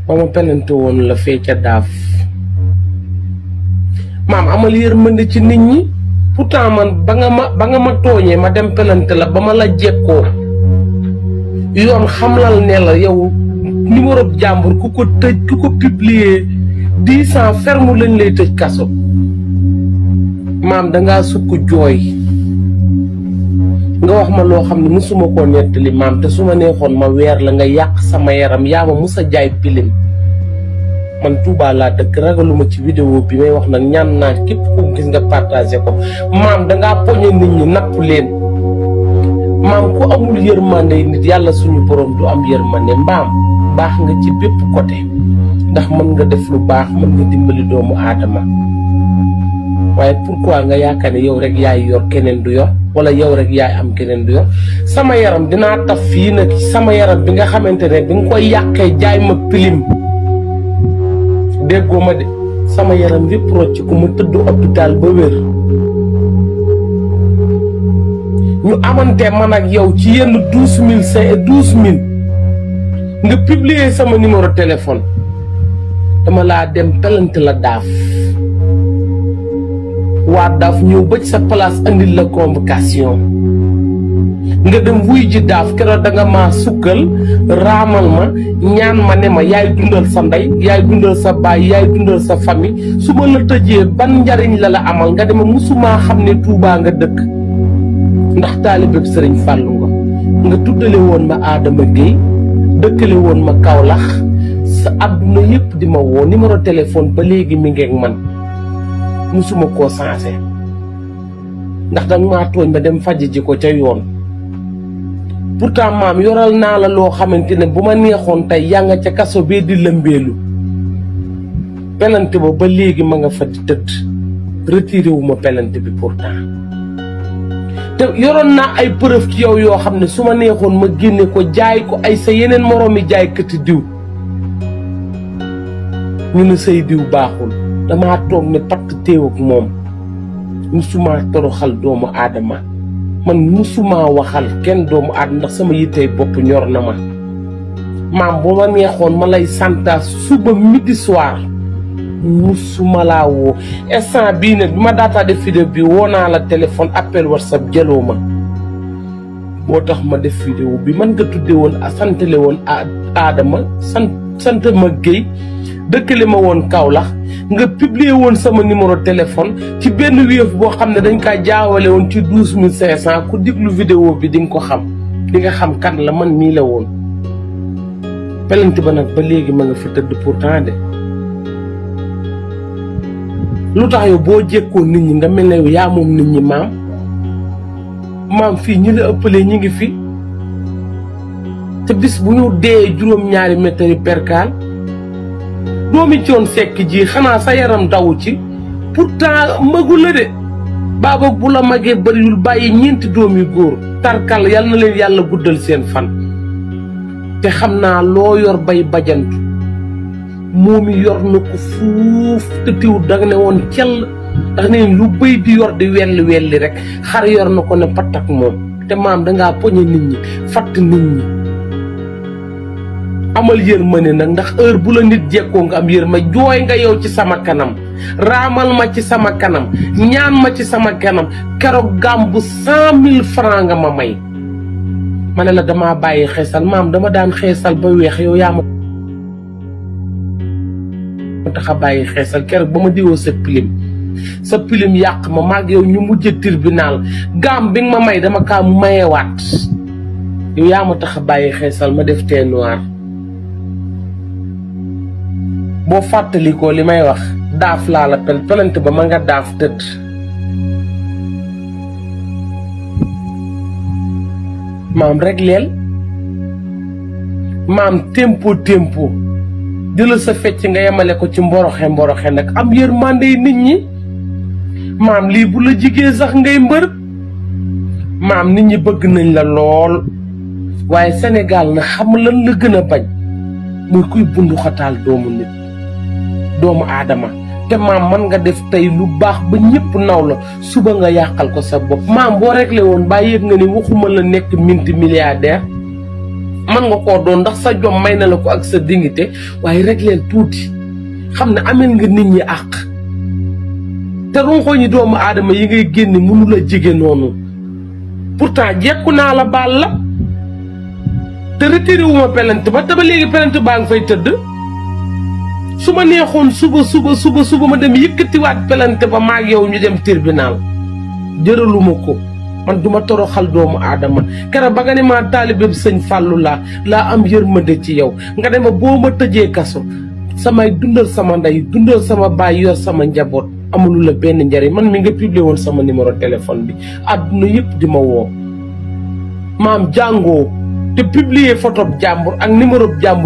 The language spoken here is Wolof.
ma pelante woon la fee ca daaf maam amal yërmande ci nit ñi pourtant man ba nga ma tooñee ma dem pelante la ba ma la jekkoo yoon xamlal ne la yow numéro jàmbur ku ko tëj ku ko publier 10 ans ferme lañ lay tëj kaso maam dangaa sukk jooy nga wax ma loo xam ne musuma koo nettali maam te su ma neexoon ma weer la nga yàq sama yaram yaa ma musa jaay pilim man Touba laa dëkk ragaluma ci vidéo bi may wax nag ñaan naa képp ku gis nga partagé ko maam dangaa poñe nit ñi napp leen maam ku amul yërmande nit yàlla suñu borom du am yërmande mbaam baax nga ci bépp côté ndax mën nga def lu baax mën nga dimbali doomu aadama waaye pourquoi nga yaakaar ne yow rek yaay yor keneen du yor wala yow rek yaay am keneen du yor sama yaram dinaa taf fii nag sama yaram bi nga xamante ne bi nga koy yàqee jaay ma pilim déggoo ma de sama yaram yëpp rocc ku ma tëdd hôpital ba wér ñu amante man ak yow ci yenn 12 000 nga publier sama numéro téléphone dama laa dem pelante la daaf waa daaf ñëw ba ci sa place andil la convocation nga dem wuy ji daaf keroog da nga maa sukkal raamal ma ñaan ma ne ma yaay dundal sa ndey yaay dundal sa baay yaay dundal sa famille su ma la tëjee ban njariñ la la amal nga dema musumaa xam ne Touba nga dëkk ndax taalibe Sëriñ Fàllu nga tuddale woon ma Adama Gueye dëkkale woon ma Kaolack sa àdduna yëpp di ma woo numéro téléphone ba léegi mi ngeeg man musuma koo sensé ndax danga maa tooñ ba dem faj ji ko ca yoon pourtant maam yoral naa la loo xamante ne bu ma neexoon tey yaa nga ca kaso bee di lëmbeelu pelante ba léegi ma nga fa di tëdd retiré wu ma pelante bi pourtant te yoroon naa ay preuve ci yow yoo xam ne su ma neexoon ma génne ko jaay ko ay sa yeneen moroomi jaay këti diw ñu ne say diw baaxul damaa toog ne patt téew ak moom musuma toroxal doomu aadama man musuma waxal kenn doomu aadama ndax sama yittey bopp ñor na ma maam boo ma neexoon ma lay santa suba midi soir musuma laa woo instant bii nag bi ma daataa def vidéo bi woo naa la téléphone appel WhatsApp jëloo ma boo tax ma def vidéo bi man nga tudde woon santale woon Adama sant ma Gueye dëkkale ma woon Kaolack nga publier woon sama numéro téléphone ci benn wéef boo xam ne dañ kaa jaawale woon ci 12500 ku diglu vidéo bi di nga ko xam di nga xam kan la man mii la woon pelante ba nag ba léegi ma nga fa tëdd pourtant de lu tax yow boo jekkoo nit ñi nga mel ne yow yaa moom nit ñi maam fii ñi la ëppalee ñi ngi fi te bis bu ñu dee juróom-ñaari mètre yi perkaal doomi coon sekk ji xanaa sa yaram daw ci pourtant magu la de baaba bu la magee bariwul bàyyi ñeenti doom yu góor tarkal yal na leen yàlla guddal seen fan te xam naa loo yor bay bajantu moom yor na ko fuuf te tiw danga ne woon cell ndax ne lu bëy di yor di welli rek xar yor na ko ne patak moom te maam dangaa poñe nit ñi fatt nit ñi amal yërmande nag ndax heure bu la nit jekkoo nga am yërmande jooy nga yow ci sama kanam raamal ma ci sama kanam ñaan ma ci sama kanam keroog gàm bu 100 000 francs nga ma may ma ne la damaa bàyyi xeesal maam dama daan xeesal ba weex yow yaa ma tax a bàyyi xeesal keroog ba ma diwoo sa pilim yàq ma maag yow ñu mujj tribunal gàm bi nga ma may dama kaa mayewaat yow yaa ma tax a bàyyi xeesal ma def teint noir boo fàttalikoo li may wax daaf laa la pelante ba ma nga daaf tëdd maam rek leel maam tempo jëlal sa fecc nga yemale ko ci mboroxe nag am yërmande yi nit ñi maam lii bu la jigee sax ngay mbër maam nit ñi bëgg nañ la lool waaye Sénégal na xam lan la gën a bañ muy kuy bundu xataal doomu aadama te maam man nga def tey lu baax ba ñëpp naw la suba nga yàqal ko sa bopp maam boo réglé woon baa yëg nga ni waxuma la nekk minti milliardaire man nga koo doon ndax sa jom may na la ko ak sa dignité waaye régleel tuuti xam ne amel nga nit ñi àq te ronxoo ñi doomu aadama yi ngay génne mënu la jege noonu pourtant jekku naa la baal la te retiré wu ma plainte ba te ba léegi plainte baa nga fay tëdd su ma neexoon suba ma dem yëkkatiwaat plainte ba maag yow ñu dem tribunal jëraluma ko man duma toroxal doomu aadama kera ba nga ne maa taalibe sëñ Fàllu laa am yërmande ci yow nga dema boo ma tëjee kaso samay dundal sama ndey dundal sama baay yor sama njaboot amulu la benn njariñ man mi nga publié woon sama numéro téléphone bi àdduna yëpp di ma woo maam jàngoo te publier photo jàmbur ak numéro jàmbur